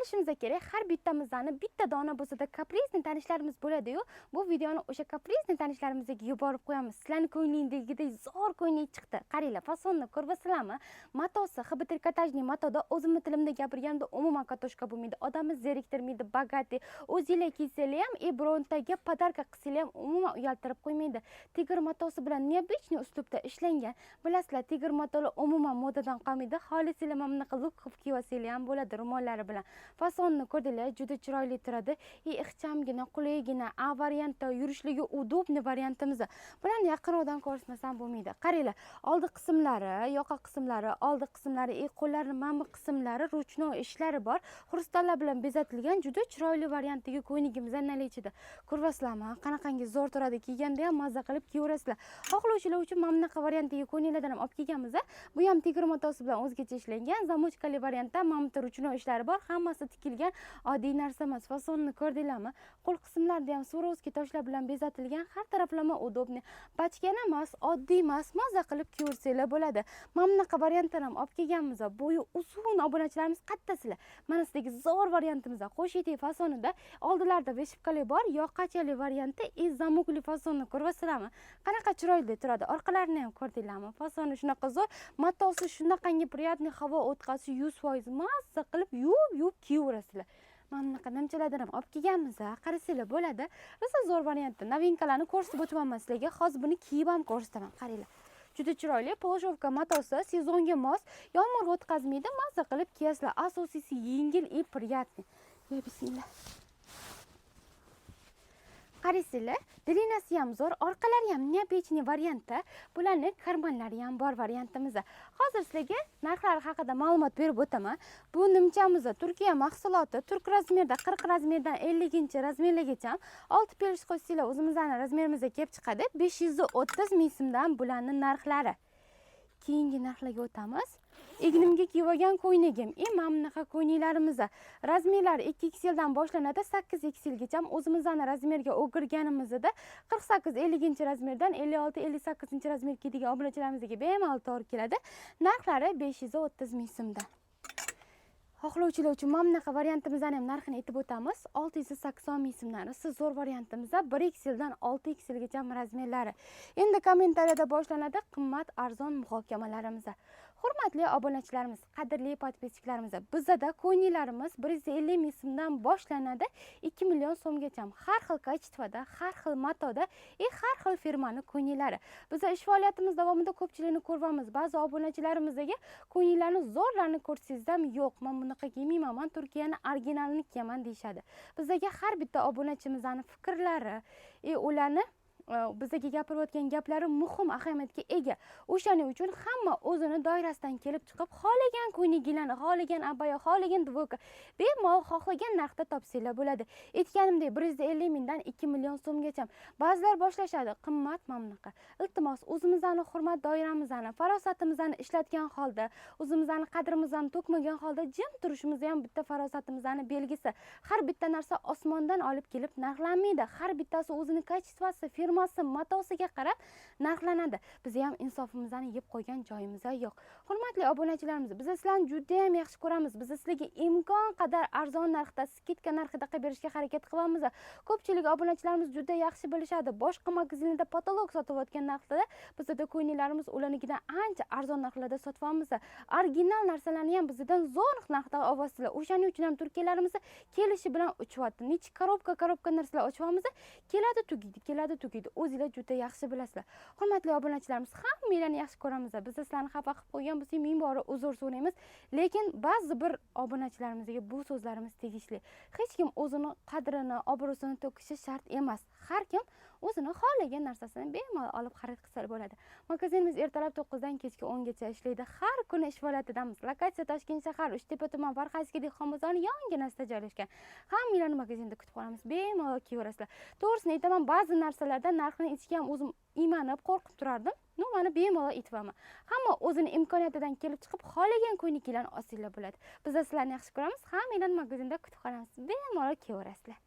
Bilishimiz kerak, har bittamizni bitta dona bo'lsa-da капризный tanishlarimiz bo'ladi-yu, bu videoni o'sha капризный tanishlarimizga yuborib qo'yamiz. Sizlarni ko'nglingdagidek zo'r ko'ylak chiqdi. Qaranglar, fasonni ko'ryapsizlarmi? Matosi ХБ трикотажный matoda, o'zimni tilimda gapirganda umuman катушка bo'lmaydi, odamni zeriktirmaydi, богатый. O'zinglar kiysanglar ham, и birontaga подарка qilsanglar ham umuman uyaltirib qo'ymaydi. Tigr matosi bilan необычный uslubda ishlangan. Bilasizlar, tigr matolar umuman modadan qolmaydi. Xohlasanglar, mana bunaqa лук qilib kiyib olsanglar ham bo'ladi ro'mollari bilan. Fasonni ko'rdinglar, juda chiroyli turadi и ixchamgina, qulaygina, A variantda, yurishligi удобный variantimiz. Bularni yaqinroqdan ko'rsatmasam bo'lmaydi. Qaranglar, oldi qismlari, yoqa qismlari, oldi qismlari и qo'llarini mana bu qismlari ручной ishlari bor, xrustallar bilan bezatilgan juda chiroyli variantdagi ko'ylagimiz наличие da. Ko'ryapsizlarmi, qanaqangi zo'r turadi, kiyganda ham mazza qilib kiyaverasizlar. Xohlovchilar uchun mana bunaqa variantdagi ko'ylaklardan ham olib kelganmiz. Bu ham tigr matosi bilan o'zgacha ishlangan, замочка li variantda, mana bu ручной ishlari bor, hammasi tikilgan, oddiy narsa emas. Fasonni ko'rdinglarmi? Qo'l qismlarida ham Swarovski toshlar bilan bezatilgan, har taraflama удобный, bachkana emas, oddiy emas, mazza qilib kiyaversanglar bo'ladi. Mana bunaqa variantdan ham olib kelganmiz. Bo'yi uzun obunachilarimiz, qayerdasizlar? Mana sizdagi zo'r variantimiz, qo'sh etak fasonida, oldilarida вышивка li bor, yoqachali varianti и замок li. Fasonni ko'ryapsizlarmi, qanaqa chiroyli turadi? Orqalarini ham ko'rdinglarmi? Fasoni shunaqa zo'r, matosi shunaqangi приятный, havo o'tkazishi 100%, mazza qilib yuvib yuvib kiyaverasizlar. Mana bunaqa nimchalardan ham olib kelganmiz, qarasanglar bo'ladi. Rosa zo'r variantda новинка larni ko'rsatib o'tyapman sizlarga. Hozir buni kiyib ham ko'rsataman. Qaranglar, juda chiroyli полушёлка matosi, sezonga mos, yomg'ir o'tkazmaydi, mazza qilib kiyasizlar. Asosiysi, yengil и приятный. Ya bismillah. Qarasanglar, длина si ham zo'r, orqalari ham необычный variantda, bularni карман lari ham bor variantimiz. Hozir sizlarga narxlari haqida ma'lumot berib o'taman. Bu nimchamiz Turkiya mahsuloti, turk razmerda, 40 razmerdan 50 razmerlargacha, 6 пелюш qo'shsanglar, o'zimizni razmerimizga kelib chiqadi. 530 ming so'mdan bularni narxlari. Keyingi narxlarga o'tamiz. Egnimga kiyib olgan ko'ylagim и mana bunaqa ko'ylaklarimiz razmerlari 2 XL dan boshlanadi 8 XL gacha. O'zimizni razmerga o'girganimizda 48, 50 razmerdan 56, 58 razmer kiyadigan obunachilarimizga bemalol to'g'ri keladi. Narxlari 530 ming so'mdan. Xohlovchilar uchun mana bunaqa variantimizni ham narxini aytib o'tamiz: 680 ming so'mdan. Rosa zo'r variantimizda, 1 XL dan 6 XL gacha razmerlari. Endi kommentariyada boshlanadi qimmat, arzon muhokamalarimiz. Hurmatli obunachilarimiz, qadrli подписчик larimiz, bizada ko'ylaklarimiz 150 ming so'mdan boshlanadi 2 million so'mgacha, har xil качество da, har xil matoda и har xil firmani ko'ylaklari. Biza ish faoliyatimiz davomida ko'pchilikni ko'ryapmiz, ba'zi obunachilarimizga ko'ylaklarni zo'rlarni ko'rsangiz ham, "Yo'q, man bunaqa kiymayman, man Turkiyani originalini kiyaman", deyishadi. Bizaga har bitta obunachimizni fikrlari и ularni bizaga gapirayotgan gaplari muhim ahamiyatga ega. O'shaning uchun hamma o'zini doirasidan kelib chiqib, xohlagan ko'ylaklarni, xohlagan abaya, xohlagan двойка bemalol xohlagan narxda topsanglar bo'ladi. Aytganimdek, 150 mingdan 2 million so'mgacha. Ba'zilar boshlashadi, qimmat, mana bunaqa. Iltimos, o'zimizni hurmat doiramizni, farosatimizni ishlatgan holda, o'zimizni qadrimizni to'kmagan holda jim turishimiz ham bitta farosatimizni belgisi. Har bitta narsa osmondan olib kelib narxlanmaydi, har bittasi o'zini качество si, firmasi, matosiga qarab narxlanadi. Biz ham insofimizni yeb qo'ygan joyimiz yo'q. Hurmatli obunachilarimiz, biz sizlarni judayam yaxshi ko'ramiz. Biz sizlarga imkon qadar arzon narxda, скидка narxida qilib berishga harakat qilyapmiz. Ko'pchilik obunachilarimiz juda yaxshi bilishadi, boshqa magazinlarda потолок sotayotgan narxda bizada ko'ylaklarimiz ularnikidan ancha arzon narxlarda sotyapmiz. Original narsalarni ham bizdan zo'r narxda olyapsizlar. O'shaning uchun ham turkiyalarimiz kelishi bilan uchyapti. Necha коробка коробка narsalar ochyapmiz, keladi, tugaydi, keladi, tugaydi. O'zinglar juda yaxshi bilasizlar. Hurmatli obunachilarimiz, hammanglarni yaxshi ko'ramiz. Biz sizlarni xafa qilib qo'ygan bo'lsak, ming bora uzr so'raymiz, lekin ba'zi bir obunachilarimizga bu so'zlarimiz tegishli. Hech kim o'zini qadrini, obro'sini to'kishi shart emas. Har kim o'zini xohlagan narsasini bemalol olib xarid qilsa bo'ladi. Magazinimiz ertalab 9dan kechki 10gacha ishlaydi, har kuni ish faoliyatidamiz. Lokatsiya: Toshkent shahar, Uchtepa tuman, Farxanskiy dehqon bozori yonginasida joylashgan. Hammanglarni magazinda kutib qolamiz, bemalol kelaverasizlar. To'g'risini aytaman, ba'zi narsalarda narxini aytishga ham o'zim iymanib, qo'rqib turardim. Ну, mana, bemalol aytyapman. Hamma o'zini imkoniyatidan kelib chiqib, xohlagan ko'ylaklarni olsanglar bo'ladi. Biz sizlarni yaxshi ko'ramiz, hammanglarni magazinda kutib qolamiz, bemalol kelaverasizlar.